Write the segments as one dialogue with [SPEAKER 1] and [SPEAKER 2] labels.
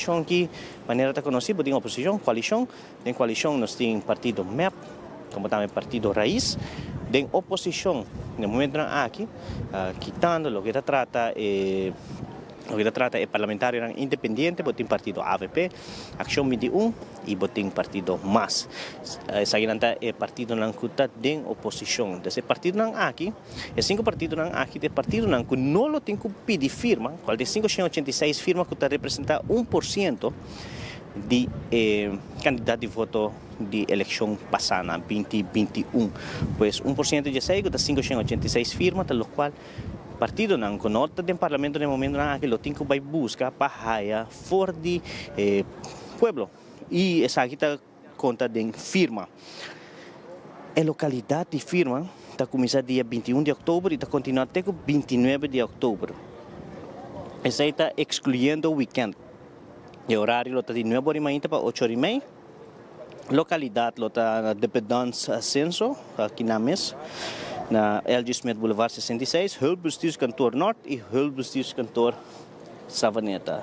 [SPEAKER 1] Ki manera ta konosí bo tin oposishon, koalishon. Den koalishon nos tin partido mep komo tambe partido Raiz. Den oposishon den momentonan aki kitando loke ta trata e loke ta trata e parlamentarionan independiente bo tin partido avp, Akshon 21 i bo tin partido mas. Esakinan ta e partidonan ku ta den oposishon. Entonces e partidonan aki. E sinku partidonan aki ta e partidonan ku no lo tin ku pidi firma, kual ta e 586 firma ku ta representá 1% di e kantidat di voto di elekshon pasá na 2021. Pues 1% di esei ku ta 586 firma ta lokual partidonan ku no ta den parlamento den e momentonan aki lo tin ku bai buska pa haya for di e pueblo i esaki ta konta den firma. E lokalidat di firma ta kuminsá dia 21 di òktober i ta kontinuá te ku 29 di òktober. Esei ta ekskluyendo wikènt. E orario lo ta di nuebe ora i mainta pa ocho ora i mei. Lokalidat lo ta na Dependance Senso, aki nan mes, na LG. Smith Boulevard 66, Hulpbestuurskantoor Nort i Hulpbestuurskantoor Savaneta.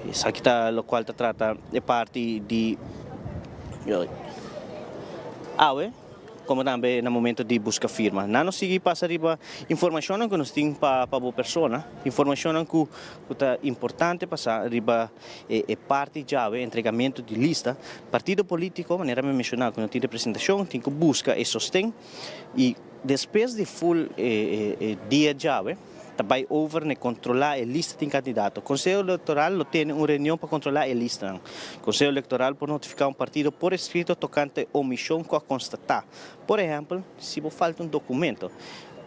[SPEAKER 1] Esaki ta locual ta trata e parti di awe como tambe na momento di busca firma. Nan nos sigui pasa riba informacionnan cu nos tin pa bo persona, informacionnan cu ta importante pasa riba e parti djawe, entregamento di lista. Partido politico, manera mi a menciona cu no tin representacion, tin cu busca e sosten y despues di full e dia djawe, Ta bai over na e kontrolá e lista tin kandidato. Konseho Elektoral lo tene un reunion pa kontrolá e listanan. Konseho Elektoral por notifiká un partido por eskrito tokante omishon ku a konstatá. Por ehèmpel, si bo falta un dokumento.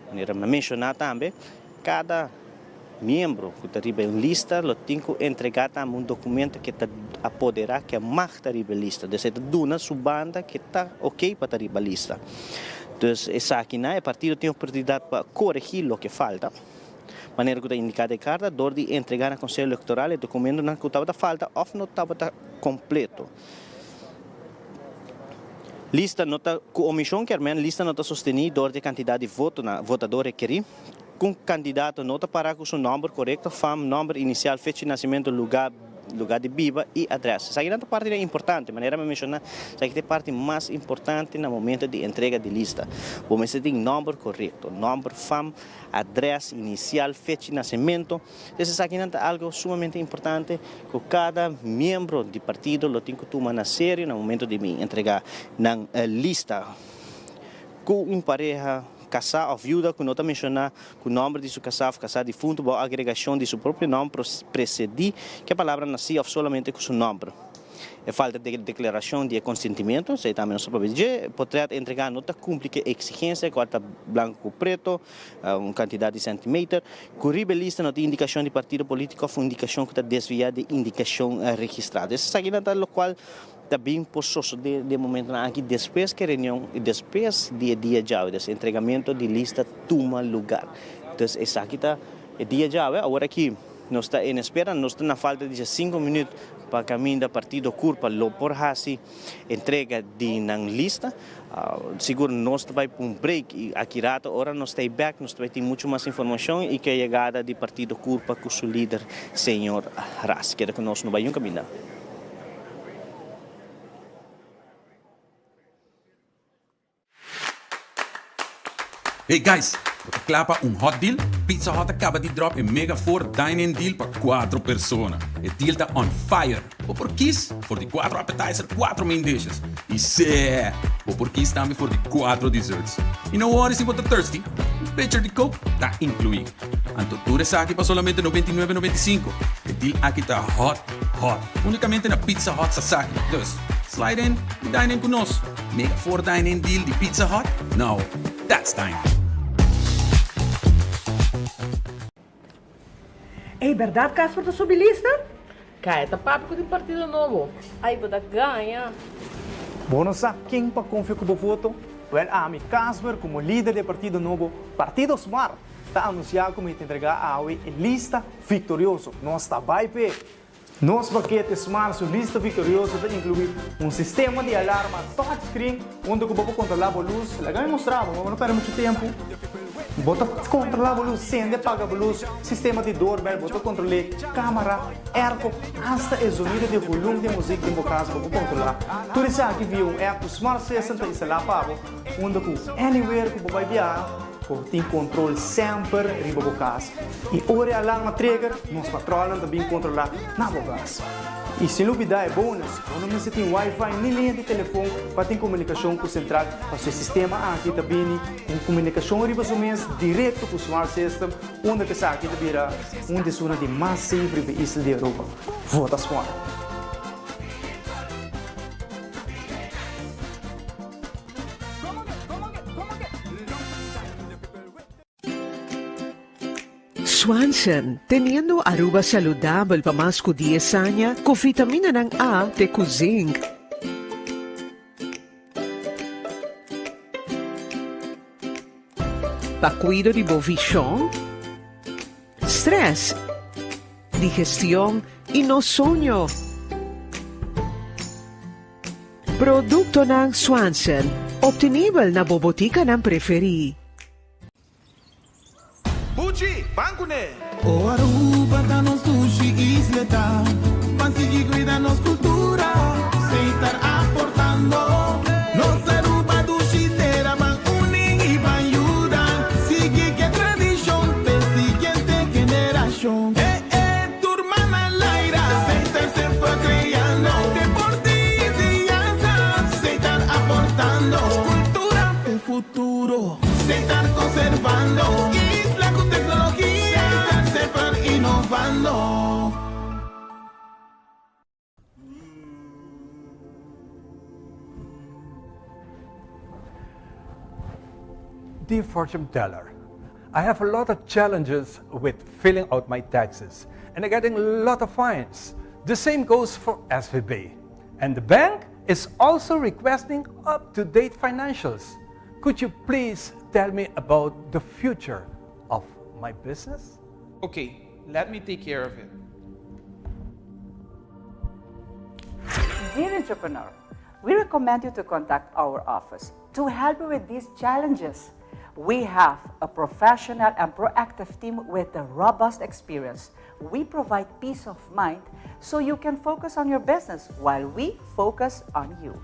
[SPEAKER 1] Manera mi a menshoná tambe, kada miembro ku ta riba e lista lo tin ku entregá tambe un dokumento ke ta apoderá ke mag ta riba e lista. Dus e ta duna su banda ke ta oké pa ta riba lista. Dus esakinan e partido tin oportunidat pa koregí loke falta, manera ku ta indiká den e karta, dor di entregá na Konseho Elektoral e dokumentonan ku tabata falta òf no tabata kompleto. Lista no ta ku omishon kier men lista no ta sostení dor di e kantidat di votonan votadó rekerí. Ku un kandidato no ta pará ku su nòmber korekto, fam, nòmber inisial, fecha di nasimentu, lugá, lugá di biba i adrès. Esakinan ta partinan importante. Manera mi a menshoná, esaki ta e parti mas importante na momento di entrega di lista. Bo mester tin nòmber korekto, nòmber, fam, adrès, inisial, fecha di nasimentu. Entonces esakinan ta algo sumamente importante ku kada miembro di partido lo tin ku tuma na serio na momento di bin entregá nan lista. Ku un pareha kasá òf viuda ku no ta menshoná ku nòmber di su kasá òf kasá difuntu bou agregashon di su propio nòmber presedí ku e palabra nasí òf solamente ku su nòmber. E falta di deklarashon di e konsentimentu, esei tambe nos ta papia di dje. E potrèt entregá no ta kumpli ku e eksigensia kual ta blanku ku preto, un kantidat di sèntimeter. Ku riba e lista no tin indikashon di partido polítiko òf un indikashon ku ta desviá di indikashon registrá. Esakinan ta lokual Ta bin por sosodé den momentonan aki despues ku e reunion i despues di e dia djawe, des entregamento di lista tuma lugar. Entonces esaki ta e dia djawe. Awor aki nos ta en espera, nos ta na falta di 5 minuut pa kaminda partido Curpa lo por hasi entrega di nan lista. Sigur nos ta bai pa un break i aki rato ora nos ta ei bek nos ta bai tin muchu mas informashon i ku e yegada di partido Curpa ku su lider señor Ras. Keda ku nos no bai yun kaminda.
[SPEAKER 2] Hey guys, bo ta kla pa un hot deal? Pizza Hut a kaba di drop e mega four dine-in deal pa cuatro persona. E deal ta on fire! Bo por kies for di cuatro appetizer, cuatro main dishes. Y see! Bo por kies tambe for di cuatro desserts. Y no worry si bo ta thirsty, un pitcher di coke ta inclui. Anto tur esaki pa solamente 99,95. E deal aki ta hot! Hot, unicamente na Pizza Hut Sasaki. Dus, slide in y dine in cu nos. Mega for dine in deal di Pizza Hut, now that's dine in.
[SPEAKER 3] Ey berdad Casper ta subi lista?
[SPEAKER 4] Kaya ta papia ku tin partido nobo.
[SPEAKER 5] Ay bo ta gaña.
[SPEAKER 6] Bo no sa ken pa konfia ku bo voto? Wèl ami, Casper, komo lider di e partido nobo, Partido Smart, ta anunsiá ku mi ta entregá awe e lista viktorioso. Nos ta bai p'e! Nos pakete Smart su lista viktorioso ta inkluí un sistema di alarma touchscreen unda ku bo por kontrolá bo lus. Laga mi mustra bo, bo no pèrdè muchu tempu. Bo ta kontrolá bo lus, sende, paga bo lus, sistema di doorbell, bo ta kontrol'é, kámara, airco, asta e zonido di volum di muzik den bo kas bo por kontrolá. Tur esaki via un app ku Smart System ta instalá pa bo, unda ku anywhere ku bo bai biaha, Bo tin kontrol semper riba bo kas i ora e alarma trigger, nos patròlnan ta bin kontrolá na bo kas. I sin lubidá e bonus, bo no mester tin wifi ni liña di telefon pa tin komunikashon ku sentral, pasobra e sistema aki ta bini ku un komunikashon riba su mes direkto ku Smart System, unda ku esaki ta bira un di esunnan di mas safe riba e isla di Aruba. Vota Smart!
[SPEAKER 5] Swanson, teniendo Aruba saludabel pa mas cu dies aña cu vitaminanan A te cu zinc. Pa cuido di bo vision, stress, digestion y nos soño. Productonan Swanson, obtenibel na bo botikanan preferí.
[SPEAKER 7] Buchi, ban kuné!
[SPEAKER 8] O Aruba ta nos dushi isleta, ban sigui cuida nos cultura, Setar aportando. Nos Aruba dushi tera, ban uni y ban yuda, sigui ke tradicion p'e siguiente generacion. Eh eh, tur man al aire, Setar semper creando, deporte y enseñanza, Setar aportando, cultura p'e futuro. Setar conservando isla cu tecnologia. Setar semper innovando.
[SPEAKER 9] Dear fortune teller, I have a lot of challenges with filling out my taxes and I'm getting a lot of fines. The same goes for SVB. And the bank is also requesting up-to-date financials. Could you please tell me about the future of my business?
[SPEAKER 7] Okay, let me take care of it.
[SPEAKER 10] Dear entrepreneur, we recommend you to contact our office to help you with these challenges. We have a professional and proactive team with a robust experience. We provide peace of mind so you can focus on your business while we focus on you.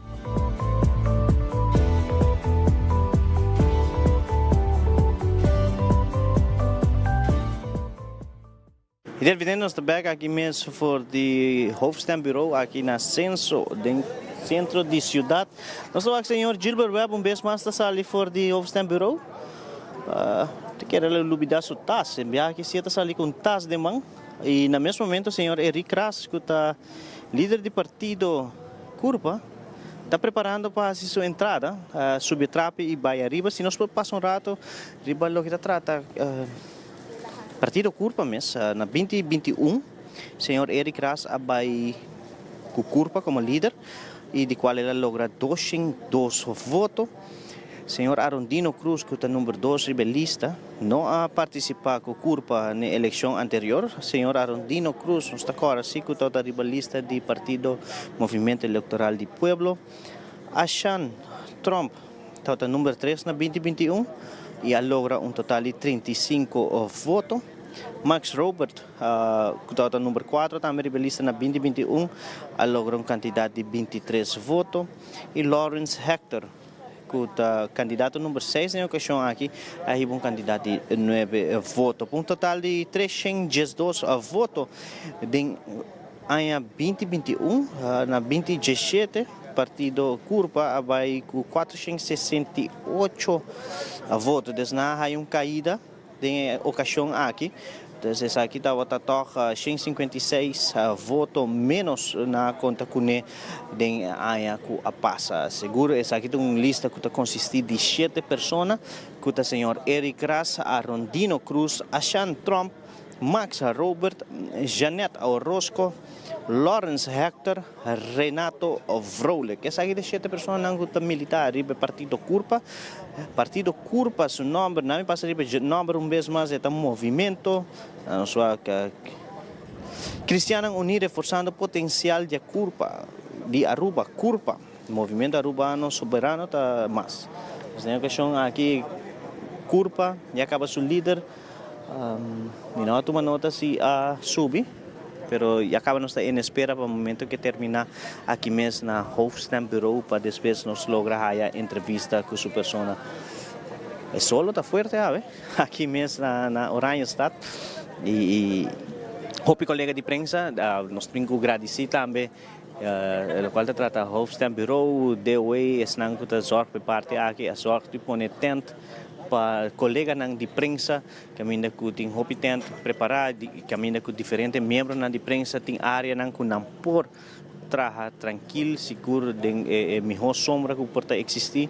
[SPEAKER 1] Hier evidente nos ta bek aki mes for di hoofdstembureau aki na Censo den centro di ciudad. Nos ta wak señor Gilbert Webb un bes mas ta sali for di hoofdstembureau. Ta kere lo lubida su tas. En biaha aki si e ta sali cu un tas den man. Y na mes momento señor Eric Ras cu ta lider di partido Curpa ta preparando pa haci su entrada, subi trapi y bay ariba. Si nos por pasa un rato riba loke ta trata partido Curpa mes, na binti 21 señor Eric Ras a bay cu Curpa como lider y di cual el a logra 202 voto. Señor Arondino Cruz cu ta number dos riba e lista no a participa cu curpa n'e eleccion anterior. Señor Arondino Cruz nos ta cora si cu tabata riba lista di partido Movimiento Electoral di Pueblo. Ashan Tromp tabata number tres na binti 21 y a logra un total di 35 voto. Max Robert cu tabata number cuatro tambe riba e lista na binti 21 a logra un cantidad di 23 voto. Y Lawrence Hector ku ta kandidato number seis den e okashon aki a hiba un kandidat di nuebe voto. Pa un total di 312 voto den aña 2021. Na 2017 partido Curpa a bai ku 468 voto. Des nan a haya un kaida. Den e okashon aki, dus esaki tabata tòg 156 voto ménos na konta kuné den e aña ku a pasa. Sigur esaki ta un lista ku ta konsistí di shete persona, ku ta señor Eric Ras, Arondino Cruz, Ashan Tromp, Max Robert, Jeanette Orozco, Lawrence Hector, Renato Vrolijk. Esaki ta shete personanan ku ta militá riba e partido Curpa. Partido Curpa su nòmber, nan mi pasa riba e nòmber un bes mas, e ta Movimento. Nos wak. Cristiannan Uni reforsando potencial di curpa di Aruba, Curpa, Movimento Arubano Soberano ta mas. Pues den ocasion aki Curpa ya caba su lider, mi no a tuma nota si a subi, pero ya caba nos ta en espera pa momento ke termina aki mes na Hoofdstembureau pa despues nos logra haya entrevista cu su persona. E solo ta fuerte awe aki mes na Oranjestad y hopi colega di prensa nos tin cu gradici tambe locual ta trata Hoofdstembureau, DOE, esnan cu ta zorg pa e parti aki a zorg di pone tent pa coleganan di prensa caminda cu tin hopi tent prepara caminda cu diferente miembronan di prensa tin areanan cu nan por traha trankil, sigur den e miho sombra ku por ta eksistí.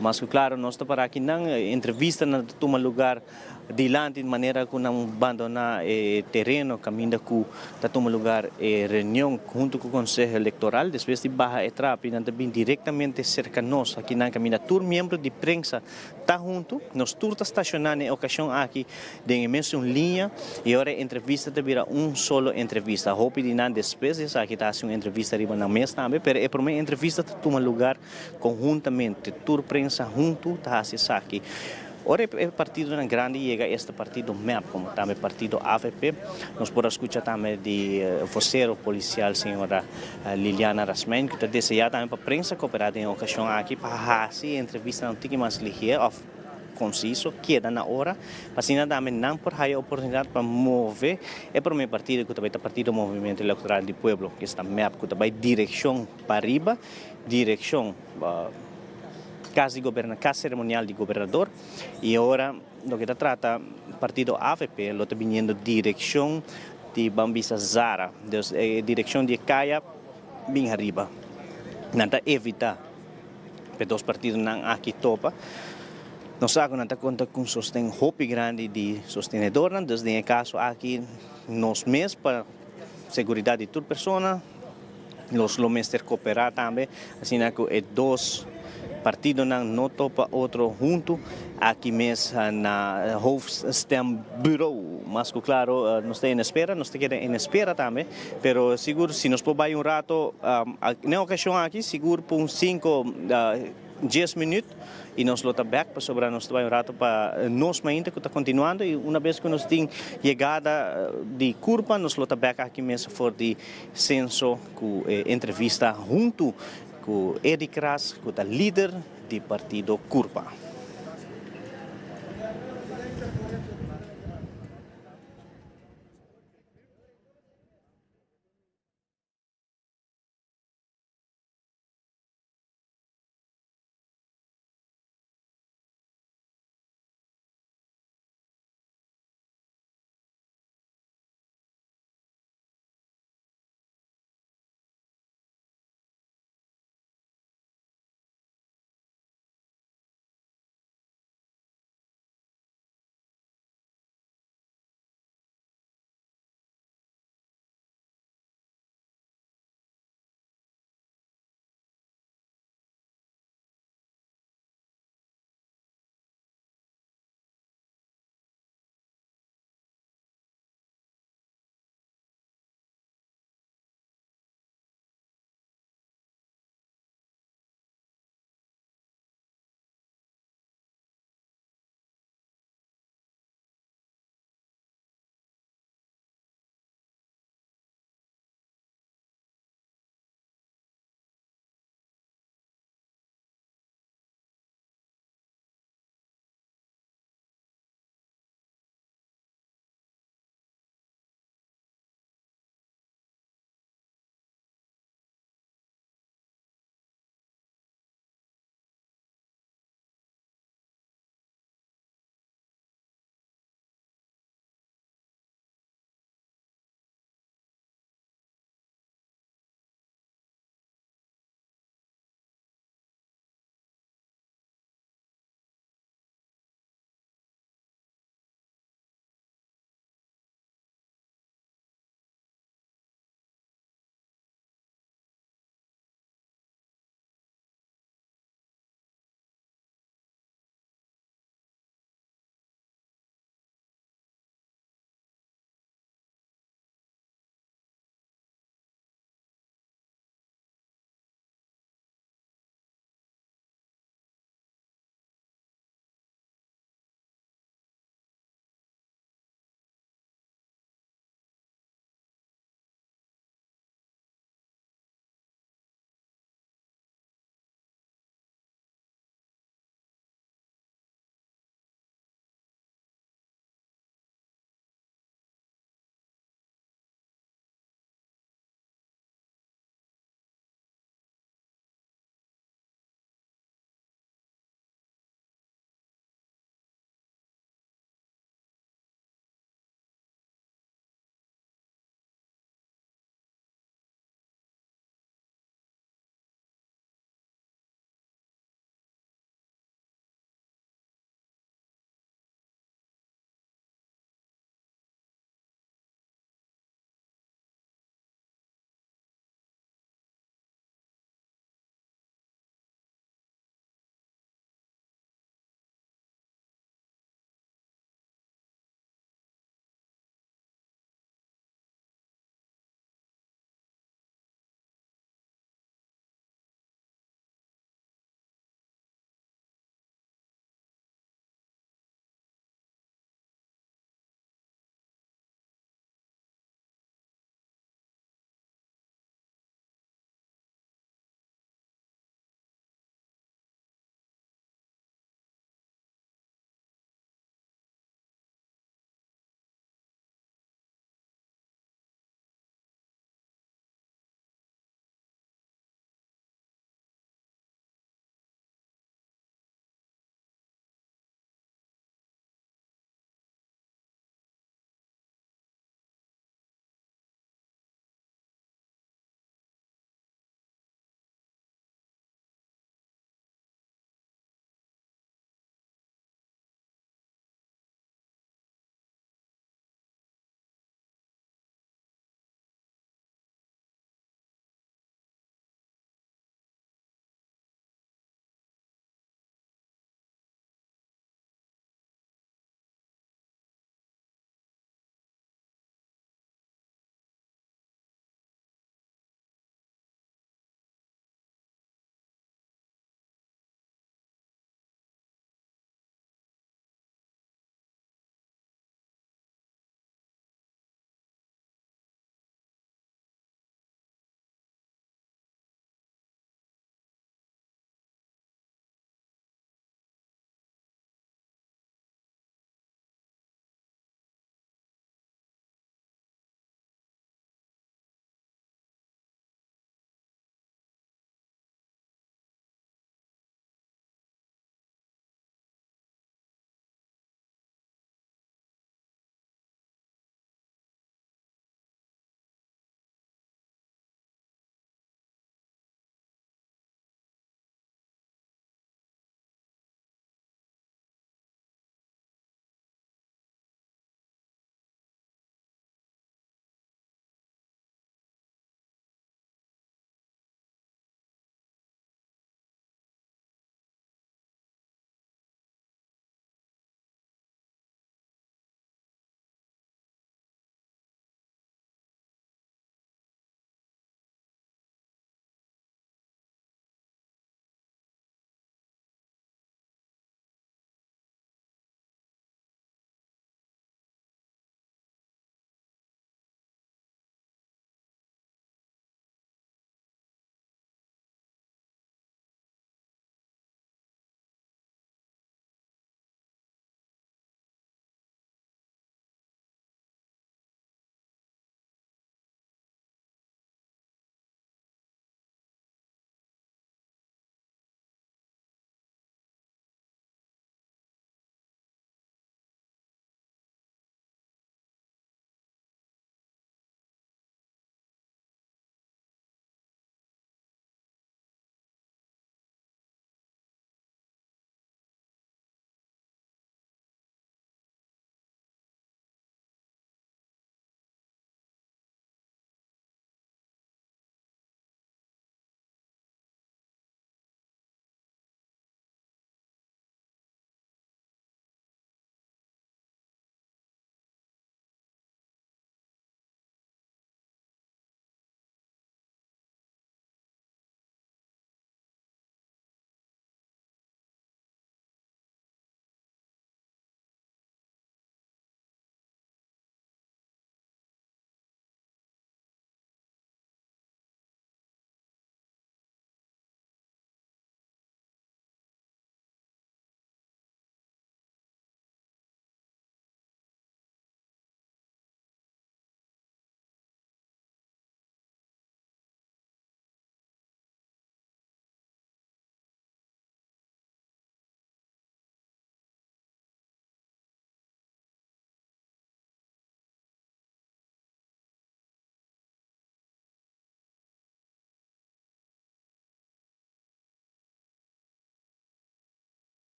[SPEAKER 1] Mas ku klaro nos ta para aki nan entrevistanan ta tuma lugar dilanti di manera ku nan bandoná e tereno kaminda ku ta tuma lugar e reunion huntu ku Konseho Elektoral. Despues di baha e trapi nan ta bin direktamente serka nos aki nan kaminda tur miembro di prensa Ta huntu, nos tur ta stashoná na e okashon aki den e mesun liña i ora e entrevista ta bira un solo entrevista. Hopi di nan despues di esaki ta hasi un entrevista riba nan mes tambe, pero e promé entrevista ta tuma lugar konhuntamente, tur prensa huntu ta hasi esaki. Ora e partidonan grandi yega esta partido mep komo tambe partido avp, nos por a skucha tambe di vosero polisial señora Liliana Rasmijn ku ta deseá tambe pa prensa koperá den e okashon aki pa hasi e entrevistanan un tiki mas liher òf konsiso, keda na ora, pa asina tambe nan por haya oportunidat pa move e promé partido ku ta bai ta Partido Movimiento Electoral di Pueblo, ku esta mep, ku ta bai direkshon pariba, direkshon kas di goberna, kas seremonial di gobernador i ora loke ta trata partido avp lo ta biniendo direkshon di ban bisa Zara, dus e direccion di e caya bin ariba. Nan ta evita p'e dos partidonan aki topa. Nos sa cu nan ta conta cu un sosten hopi grandi di sostenedornan, dus den e caso aki nos mes pa seguridad di tur persona nos lo mester coopera tambe asina cu e dos partidonan no topa otro hunto aki mes na hoofdstembureau. Mas cu claro nos ta en espera, nos ta keda en espera tambe, pero sigur si nos por bay un rato na e ocasion aki sigur por un cinco dies minuut y nos lo ta bek pasobra nos ta bay un rato pa nos mainta cu ta continuando y una bes cu nos tin yegada di curpa nos lo ta bek aki mes for di censo cu e entrevista hunto cu Eddie Kras cu ta lider di partido Curpa.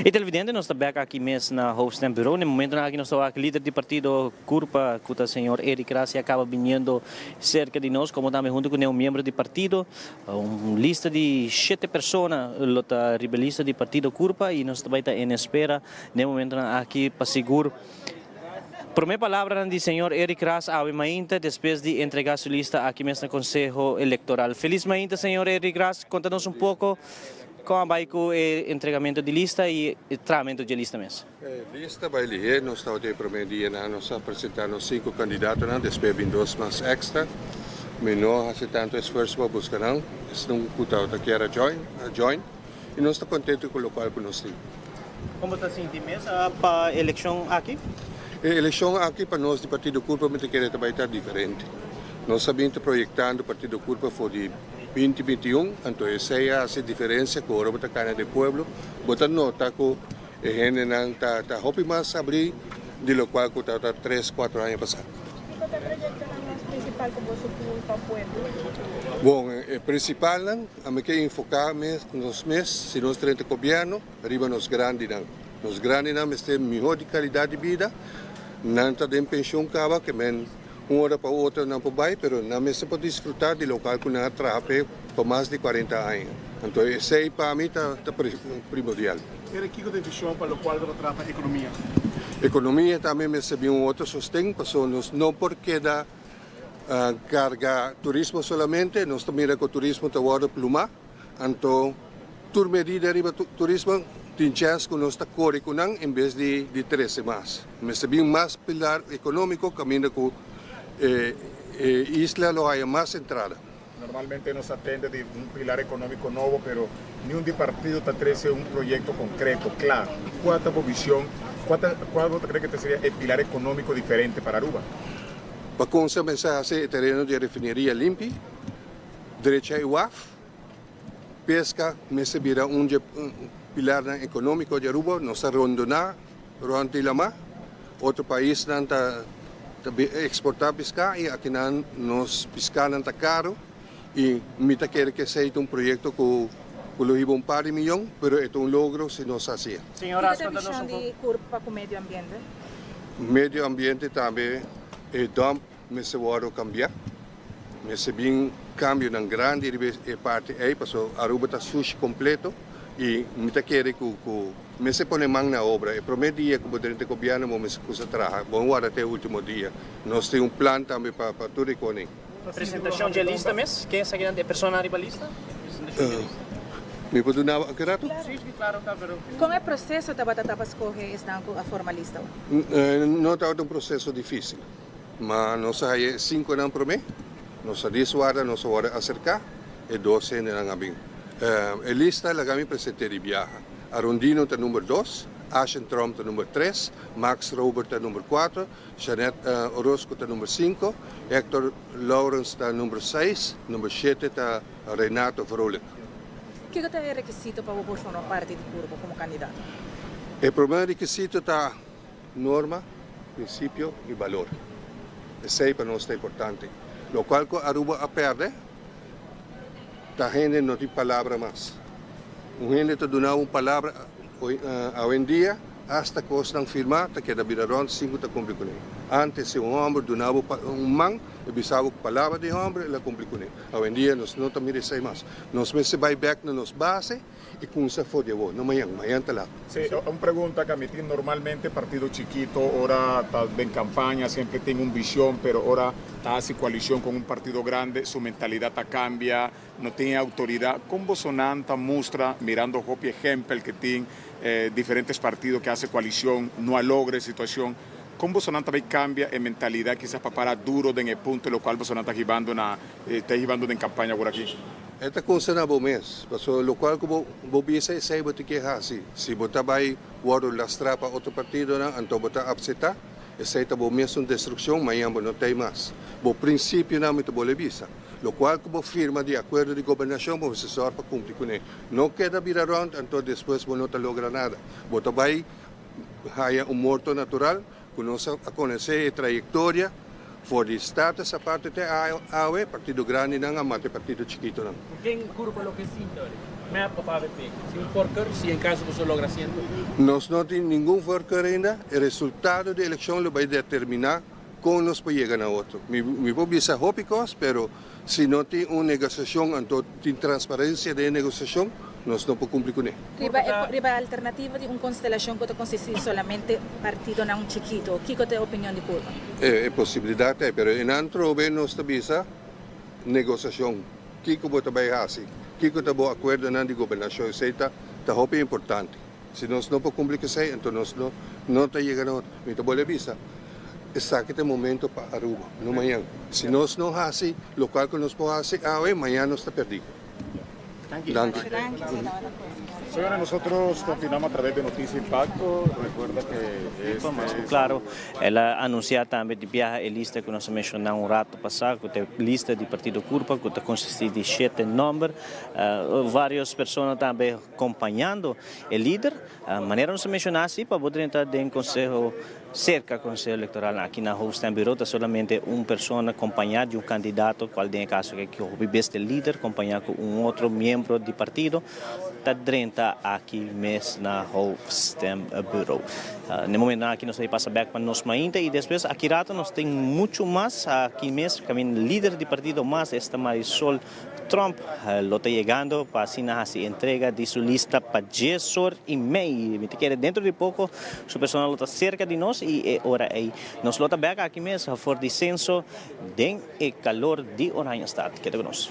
[SPEAKER 1] E televidente, nos ta bek aki mes na Hoofdstembureau. Na momento aki nos ta lider di partido Curpa, cu ta señor Eric Ras, a caba biniendo cerca di nos, como tambe hunto cu un miembro di partido. Un lista di siete persona lo ta riba lista di partido Curpa y nos tambe ta en espera na momento aki pa sigur prome palabra di señor Eric Ras awe mainta despues di entrega su lista aki mes na Conseho Electoral. Feliz mainta, señor Eric Ras. Conta nos un poco con a bay cu e entregamento di lista y e tratamento di lista mes.
[SPEAKER 11] Lista bay lihe, nos ta den prome dia, nos a presenta cinco candidato, despues bin dos mas extra. Mi no a haci tanto esfuerso pa busca nan, esnan cu ta kier join, join. Y nos ta contento cu loke cu nos tin.
[SPEAKER 1] Con bo ta sinti mes pa e eleccion aki?
[SPEAKER 11] E eleccion aki pa nos di Partido Curpa mi kier tambe ta diferente. Nos ta proyectando Partido Curpa for di 2021, anto esey ta e diferencia cu ora bo ta cana den pueblo, bo ta nota cu e hendenan ta hopi mas habri di loke cu ta 3, 4 aña pasa.
[SPEAKER 12] Cua ta e proyecto mas principal cu bo tin pa pueblo?
[SPEAKER 11] Bon, e principal, ami kier enfoca nos mes, si nos drenta gobierno, riba nos grandinan. Nos grandinan mester miho di calidad di bida, nan ta den pensioen caba, kiermen un ora pa otro nan por bay, pero nan mester por disfruta di loke cu nan a traha pa mas di 40 aña. Anto, esey pa mi ta primordial.
[SPEAKER 13] Eric, kico ta e vision pa loke ta trata economia?
[SPEAKER 11] Economia tambe mester un otro sosten, pasobra nos no por keda carga turismo solamente, nos ta mira cu turismo ta wordo pluma, anto tur medida riba turismo tin chance cu nos ta core cu nan en bes di trece mas. Mester bin mas pilar economico caminda cu isla lo haya mas entrada.
[SPEAKER 13] Normalmente nos ta tende di un pilar economico nobo, pero ningun di partido ta trece un proyecto concreto, cla. Cua ta e vision? Cua bo ta kere cu seria e pilar economico diferente pa Aruba?
[SPEAKER 11] Pa cuminsa haci tereno di refineria limpi, drecha e waf, pesca, mester bira un pilar economico di Aruba, nos ta rondona rond di lama, otro paisnan ta exporta pisca y aki nan nos pisca nan ta caro y mi ta kere cu esey ta un proyecto cu lo hiba un par di miyon, pero e un logro si nos haci.
[SPEAKER 1] Señor,
[SPEAKER 12] Cua ta e vision di Curpa cu medio ambiente?
[SPEAKER 11] Medio ambiente tambe, e dump mester wordo cambia. Mester bin cambio nan grandi e parti ey, paso Aruba ta sushi completo y mi ta kere cu mester pone man na obra. E prome dia cu drenta gobierno, mester cuminsa traha. Bon, warda te ultimo dia. Nos tin un plan tambe pa tur e cos.
[SPEAKER 1] Presentacion di lista mes? Ken ta e persona riba lista? Presentacion di lista.
[SPEAKER 11] Mi por duna un rato?
[SPEAKER 1] Si, claro, pero.
[SPEAKER 12] Con e proceso tabata pa scoge esnan cu a forma lista?
[SPEAKER 11] No tabata un proceso dificil. Mas nos a haya cinco nan prome, nos a diswarda, nos a wordo acerca, e dos nan a bin. E lista laga mi presenta di biaha. Arondino ta number 2, Ashen Trump ta number 3, Max Robert ta number 4, Jeanette Orozco ta number 5, Hector Lawrence ta number 6, number 7 ta Renato Vrolijk.
[SPEAKER 12] Kico ta e requisito pa bo forma parti di Curpa como candidato?
[SPEAKER 11] E prome requisito ta norma, principio y balor. Esey pa nos ta importante. Loke cu Aruba a perde, ta hende no tin palabra mas. Un hende ta duna un palabra hoy en dia, hasta cos nan firma, ta keda bira rond, sin ta cumpli cu ne. Antes, si un homber duna un man, e bisa bo palabra di homber, el a cumpli cu ne. Hoy en dia, nos no ta mira esey mas. Nos mester bay back na nos base, y cuminsa for di awor, no mañan, mañan ta laat.
[SPEAKER 13] Si, un pregunta cu ami tin. Normalmente partido chikito, ora ta den campaña, semper tin un vision, pero ora ta haci coalicion cu un partido grandi, su mentalidad ta cambia, no tin autoridad. Con boso ta mustra, mirando hopi ehempel cu tin diferente partido cu a haci coalicion, no a logra e situacion, con boso tambe cambia e mentalidad kisas pa para duro den punto loke boso ta hibando na ta hibando den campaña awor aki?
[SPEAKER 11] E ta cos na bo mes, paso loke cu bo bisa esey bo tin cu haci. Si bo ta bay wordo lastra pa otro partido nan, anto bo ta acepta, esey ta bo mes un destruccion, mañan bo no tin mas. Bo principio nan mi ta bolbe bisa. Loke cu bo firma di acuerdo di gobernacion, bo mester pa cumpli cu ne. No keda bira rond, anto despues bo no ta logra nada. Bo ta bay haya un morto natural, cu nos a conoce e trayectoria, for di status aparte te awe, partido grandi nan a mata partido chikito nan.
[SPEAKER 14] Ken Curpa lo kier sinta? MEP of AVP? Sin un voorkeur, si en caso cu logra asiento?
[SPEAKER 11] Nos no tin ningun voorkeur ainda. E resultado di eleccion lo bay determina con nos por yega na otro. Mi por bisa hopi cos, pero si no tin un negociacion, anto tin transparencia den e negociacion, nos no por cumpli cune.
[SPEAKER 12] Riba e alternativa di un constelacion cu ta consisti solamente partidonan chikito, kico ta e opinion di Curpa?
[SPEAKER 11] E posibilidad ta, pero enan trobe nos ta bisa negociacion. Kico bo ta bay haci? Kico ta bo acuerdonan di gobernacion? Esey ta hopi importante. Si nos no por cumpli cu esey, anto nos no ta yega na otro. Mi ta bolbe bisa, esaki ta e momento pa Aruba, no mañan. Si nos no haci locual cu nos por haci awe, mañan nos ta perdi. Danki.
[SPEAKER 13] Señores, nosotros continuamos a través de Noticia Impacto. Recuerda que este
[SPEAKER 1] Claro, el a anuncia tambe di biaha e lista cu nos a menciona un rato pasa, cu ta e lista di Partido Curpa, cu ta consisti di shete nomber. Varios persona tambe acompañando e lider. Manera nos a menciona si, pa bo drenta den conseho, cerca Conseho Electoral aki na Hoofdstembureau ta solamente un persona acompaña di un candidato, cual den e caso aki hopi bes ta e lider acompaña cu un otro miembro di partido ta drenta aki mes na Hoofdstembureau. Na e momentonan aki nos ta pasa bek pa nos mainta y despues aki rato nos tin mucho mas aki mes caminda lider di partido mas esta Marisol Trump lo ta yegando pa asina hasi entrega di su lista pa dies or y mei. Mi ta kere dentro di poco su persona lo ta cerca di nos y e ora ey nos lo ta bek aki mes for di Censo den e calor di Oranjestad. Keda cu nos.